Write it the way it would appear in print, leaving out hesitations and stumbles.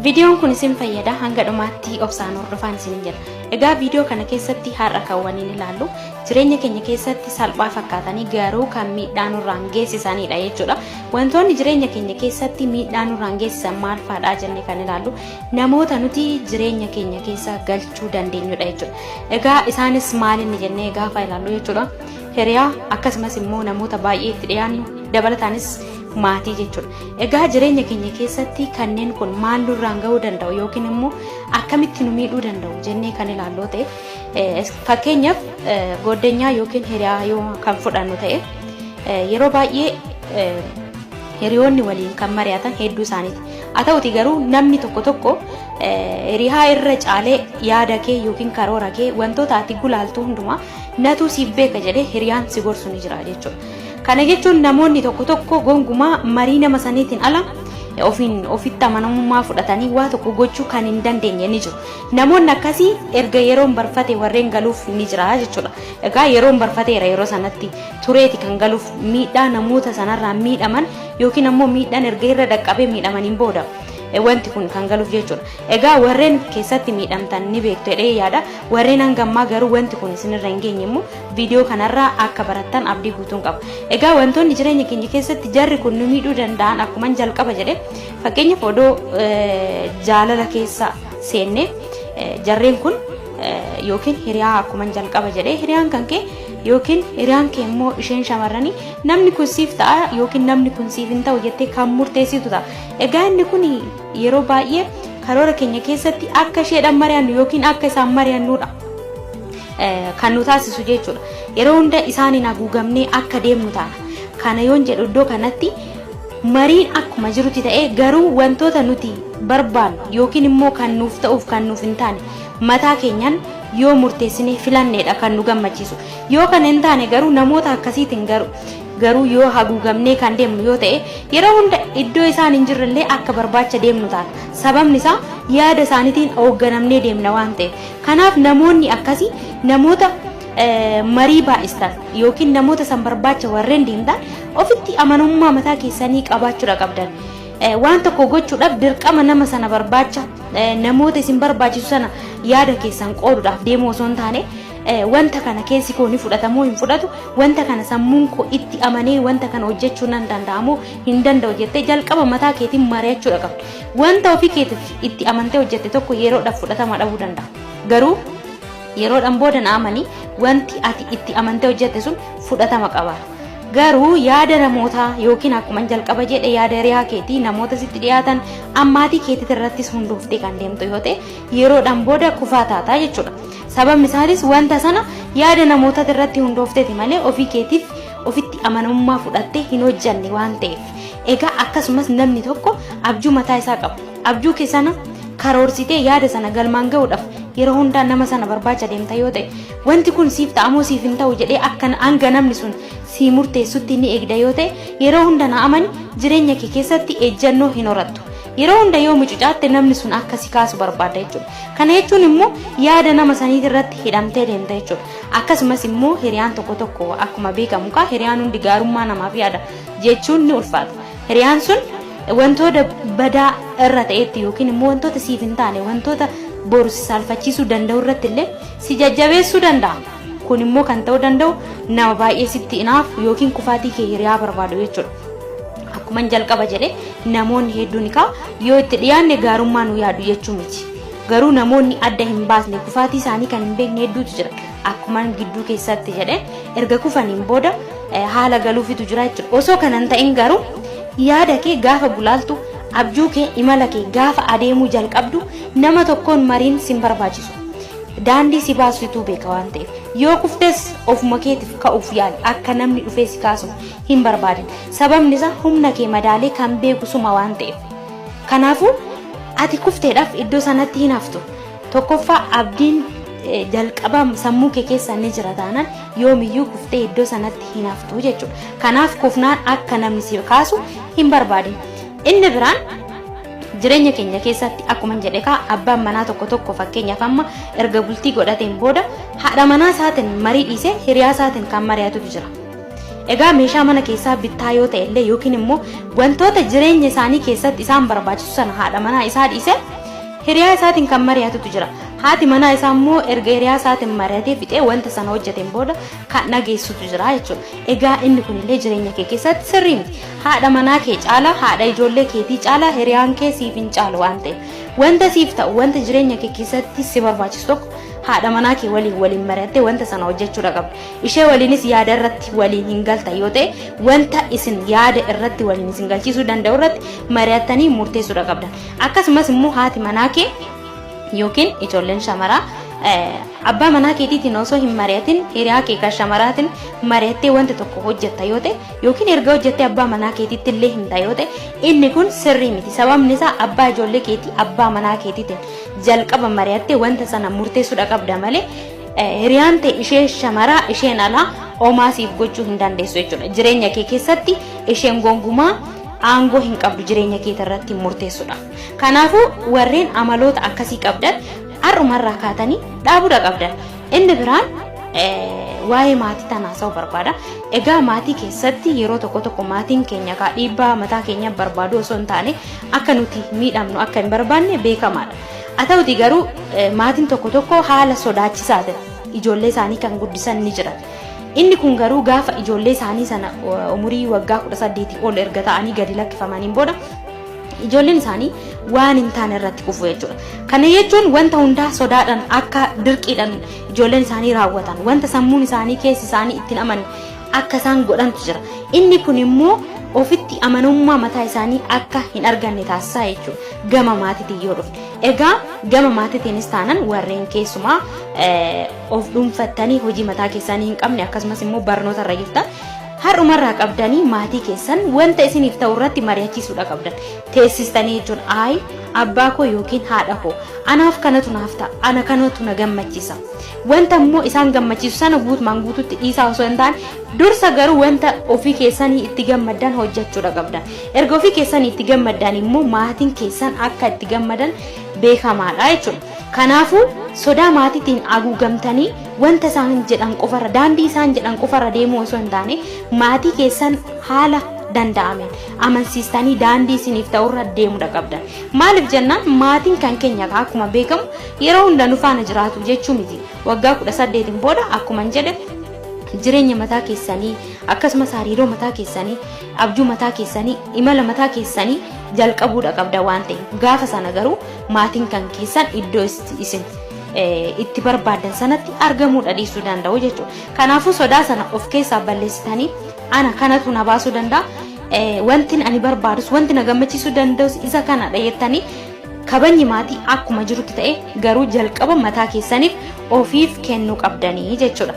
Viidiyoon kun isin fayyada hanga dhumaatti obsaan hordofaan isinin jedha. Egaa viidiyoo kana keessatti har'a kan waliin ilaallu jireenya keenya keessatti salphaa fakkaatanii garuu kan miidhaa nurraan geessisanidha jechuudha. Wantoonni jireenya keenya keessatti miidhaa nurraan geessisan maal fa'aadha jennee kan ilaallu namoota nuti jireenya keenya keessa galchuu dandeenyudha jechuudha. Egaa isaanis maal inni jennee gaafa ilaallu jechuudha. Hiriyaa akkasumas immoo namoota baay'ee itti dhiyaannu dabalataanis maatii jechuudha. Egaa jireenya keenya keessatti kanneen kun maal nurraan ga'uu danda'u yookiin immoo akkamitti nu miidhuu danda'u jennee kan ilaallu ta'e fakkeenyaaf goddanyaa yookiin hiriyaa yoo kan fudhannu ta'e yeroo baay'ee hiriyoonni waliin kan mari'atan hedduu isaaniiti. Haa ta'uti garuu namni tokko tokko hiriyaa irra caalee yaada kee yookiin karoora kee wantoota ati gulaaltu hundumaa natuu siif beeka jedhee hiriyaan si gorsu ni jira jechuudha. Kana jechuun namoonni tokko tokko gonkumaa marii nama saniitiin ala ofiin ofitti amanamummaa fudhatanii waa tokko gochuu kan hin dandeenye ni jiru. Namoonni akkasii erga yeroon barfate warreen galuuf ni jira jechuudha. Egaa yeroon barfateera yeroo sanatti tureeti kan galuuf miidhaa namoota sanarraa miidhaman yookiin ammoo miidhaan erga irra dhaqqabee miidhamaniin booda wanti kun kan galuuf jechuudha. Egaa warreen keessatti miidhamtan ni beektu jedhee yaada. Warreen hanga ammaa garuu wanti kun isinirra hin geenye immoo viidiyoo kanarraa akka barattan abdii guutuun qaba. Egaa wantoonni jireenya keenya keessatti jarri kun nu miidhuu danda'an akkuman jalqaba jedhe fakkeenyaaf odoo jaalala keessa seenne jarreen kun yookiin hiriyaa akkuman jalqaba jedhe hiriyaan kan kee yookiin hiriyaan kee immoo isheen shamarranii namni kun siif ta'a yookiin namni kun siif hin ta'u jettee kan murteessitu ta'a. Egaa inni kun yeroo baay'ee karoora keenya keessatti akka isheedhaan mari'annu yookiin akka isaan mari'annudha kan nu taasisu jechuudha. Yeroo hunda isaaniin haguugamnee akka deemnu taana. Kana yoon jedhu iddoo kanatti mariin akkuma jirutti ta'ee garuu wantoota nuti barbaannu yookiin immoo kan nuuf ta'uuf kan nuuf hin taane mataa keenyaan yoo murteessinee filanneedha kan nu gammachiisu. Yoo kana hin taane garuu namoota akkasiitiin garuu yoo haguugamnee kan deemnu yoo ta'e yeroo hunda iddoo isaan hin jirrellee akka barbaacha deemnu taana. Sababni isaa yaada isaaniitiin hoogganamnee deemna waan ta'eef. Kanaaf namoonni akkasii namoota marii baay'istan yookiin namoota san barbaacha warreen deemtan ofitti amanamummaa mataa keessanii qabaachuudha qabdan. Waan tokko gochuudhaaf dirqama nama sana barbaacha namoota isin barbaachisu sana yaada keessan qooduudhaaf deemuu osoo hin taane wanta kana keessi koo ni fudhata moo hin fudhatu, wanta kana sammuun koo itti amanee wanta kana hojjechuu nan danda'a moo hin danda'u jettee jalqaba mataa keetiin mari'achuudha qabda. Wanta ofii keetiif itti amantee hojjette tokko yeroodhaaf fudhatama dhabuu danda'a. Garuu yeroodhaan booda na amanii wanti ati itti amantee hojjette sun fudhatama qaba. Garuu yaada namootaa yookiin akkuma jalqaba jedhe yaada hiriyaa keetii namoota sitti dhiyaatan ammaatii keetii irrattis hundooftee kan deemtu yoo ta'e yeroodhaan booda kufaa taataa jechuudha. Sababni isaatis wanta sana yaada namoota irratti hundoofteeti malee ofii keetiif ofitti amanamummaa fudhattee hin hojjanne waan ta'eef. Egaa akkasumas namni tokko abjuu mataa isaa qaba. Abjuu kee sana karoorsitee yaada sana galmaan ga'uudhaaf yeroo hundaa nama sana barbaacha deemta yoo ta'e wanti kun siif ta'amoo siif hin ta'u jedhee akka hanga namni sun sii murteessutti ni eegda yoo ta'e yeroo hunda na amani jireenya kee keessatti ejjannoo hin horattu. Yeroo hunda yoo mucucaatte namni sun akka si kaasu barbaada jechuudha. Kana jechuun immoo yaada nama saniit irratti hidhamtee deemta jechuudha. Akkasumas immoo hiriyaan tokko tokko akkuma beekamu kaa hiriyaan hundi gaarummaa namaaf yaada jechuun ni ulfaata. Hiriyaan sun wantoota badaa irra ta'etti yookiin immoo wantoota siif hin taane wantoota boru si saalfachiisuu danda'u irratti illee si jajjabeessuu danda'a. Kun immoo kan ta'uu danda'u nama baay'ee sitti inaafu yookiin kufaatii kee hiriyaa barbaadu jechuudha. Akkuman jalqaba jedhe namoonni hedduun kaa yoo itti dhiyaanne gaarummaa nu yaadu jechuu miti. Garuu namoonni adda hin baasne kufaatii isaanii kan hin beekne hedduutu jira. Akkuman gidduu keessatti jedhe erga kufaniin booda haala galuufitu jira jechuudha. Osoo kana hin ta'in garuu yaada kee gaafa gulaaltu abjuu kee imala kee gaafa adeemuu jalqabdu nama tokkoon mariin sin barbaachisu. Daandii si baasutu beeka waan ta'eef. Yoo kuftes ofuma keetiif ka'uuf yaali akka namni dhufee si kaasu hin barbaadin. Sababni isaa humna kee madaalee kan beeku suma waan ta'eef. Kanaafuu ati kufteedhaaf iddoo sanatti hin haftu. Tokkoffaa abdiin jalqaba sammuu kee keessa ni jira taanaan yoomiyyuu kuftee iddoo sanatti hin haftu jechuudha. Kanaaf kufnaan akka namni si kaasu hin barbaadin. Inni biraan jireenya keenya keessatti akkuma jedhe kaa abbaan manaa tokko tokko fakkeenyaaf amma erga bultii godhateen booda haadha manaa isaatiin marii dhiisee hiriyaa isaatiin kan mari'atutu jira. Egaa meeshaa mana keessaa bittaa yoo ta'e illee yookiin immoo wantoota jireenya isaanii keessatti isaan barbaachisu sana haadha manaa isaa dhiisee hiriyaa isaatiin kan mari'atutu jira. Haati manaa isaa immoo erga hiriyaa isaatiin mari'atee fixee wanta sana hojjeteen booda kan dhageessutu jira jechuudha. Egaa inni kunillee jireenya kee keessatti sirrii miti. Haadha manaa kee caalaa, haadha ijoollee keetii caalaa hiriyaan kee siif hin caalu waan ta'eef. Wanta siif ta'u, wanta jireenya kee keessatti si barbaachisu tokko haadha manaa kee waliin waliin mari'attee wanta sana hojjechuudha qabda. Ishee waliinis yaada irratti waliin hin galta yoo ta'e, wanta isin yaada irratti waliin isin galchiisuu danda'u irratti mari'attanii murteessuudha qabda. Akkasumas immoo haati manaa kee yookiin ijoolleen shamaraa abbaa manaa keetiitiin osoo hin mari'atin hiriyaa kee kan shamaraatiin mari'attee wanta tokko hojjetta yoo ta'e, yookiin erga hojjettee abbaa manaa keetiitti illee himta yoo ta'e, inni kun sirrii miti. Sababni isaa abbaa ijoollee keetii, abbaa manaa keetiitiin jalqaba mari'attee wanta sana murteessuudha qabda malee hiriyaan ta'e ishee shamaraa isheen alaa homaa siif gochuu hin dandeessu jechuudha. Jireenya kee keessatti isheen gonkumaa aangoo hin qabdu jireenya kee irratti murteessuudha. Kanaafuu warreen amaloota akkasii qabdan har'umarraa kaatanii dhaabuudha qabdan. Inni biraan waa'ee maatii tanaa haasa'uu barbaada. Egaa maatii keessatti yeroo tokko tokko maatiin keenya kaa dhiibbaa mataa keenya barbaadu osoo hin taane akka nuti miidhamnu akka hin barbaanne beekamaadha. Haa ta'uti garuu maatiin tokko tokko haala sodaachisaa ta'e ijoollee isaanii kan guddisan ni jira. Inni kun garuu gaafa ijoollee isaanii sana umurii waggaa 18 ol erga ta'anii gadi lakkifamaniin booda ijoolleen isaanii waan hin taane irratti kufu jechuudha. Kana jechuun wanta hundaa sodaadhaan akka dirqiidhaan ijoolleen isaanii raawwatan, wanta sammuun isaanii keessi isaanii ittiin amanne akka isaan godhantu jira. Inni kun immoo ofitti amanamummaa mataa isaanii akka hin arganne taasisaa jechuudha. Gama maatiitiin yoo dhufne. Egaa gama maatiitiinis taanan warreen keessumaa of dhuunfattanii hojii mataa keessanii hin qabne, akkasumas immoo barnoota irra jirtan, har'umarraa qabdanii maatii keessan wanta isiniif ta'u irratti mari'achiisuudha qabdan. Teessistanii jechuun, "Ayi abbaa koo yookiin haadha koo, anaaf kanatu naaf ta'a, ana kanatu na gammachiisa." Wanta immoo isaan gammachiisu sana guutumaan guututti dhiisaa osoo hin taane, dursa garuu wanta ofii keessanii itti gammaddan hojjechuudha qabdan. Erga ofii keessanii itti gammaddan immoo maatiin keessan akka itti gammadan beekamaadha jechuudha. Kanaafuu sodaa maatiitiin haguugamtanii wanta isaan jedhan qofarra, daandii isaan jedhan qofarra deemuu osoo hin taane, maatii keessan haala danda'ameen amansiistanii daandii isiniif ta'urra deemuudha qabdan. Maaliif jennaan, maatiin kan keenya akkuma beekamu yeroo hunda nu faana jiraatu jechuu miti. Waggaa 18n booda akkuma jedhe jireenya mataa keessanii, akkasumas hariiroo mataa keessanii, abjuu mataa keessanii, imala mataa keessanii jalqabuudha qabda waan ta'eef, gaafa sana garuu maatiin kan keessan iddoo isin itti barbaadan sanatti argamuudha dhiisuu danda'u jechuudha. Kanaafuu sodaa sana of keessaa balleessitanii, ana kanatu na baasuu danda'a, wanti ani barbaadus, wanti na gammachiisuu danda'us isa kanadha jettanii, kabajni maatii akkuma jirutti ta'e garuu jalqaba mataa keessaniif ofiif kennuu qabdanii jechuudha.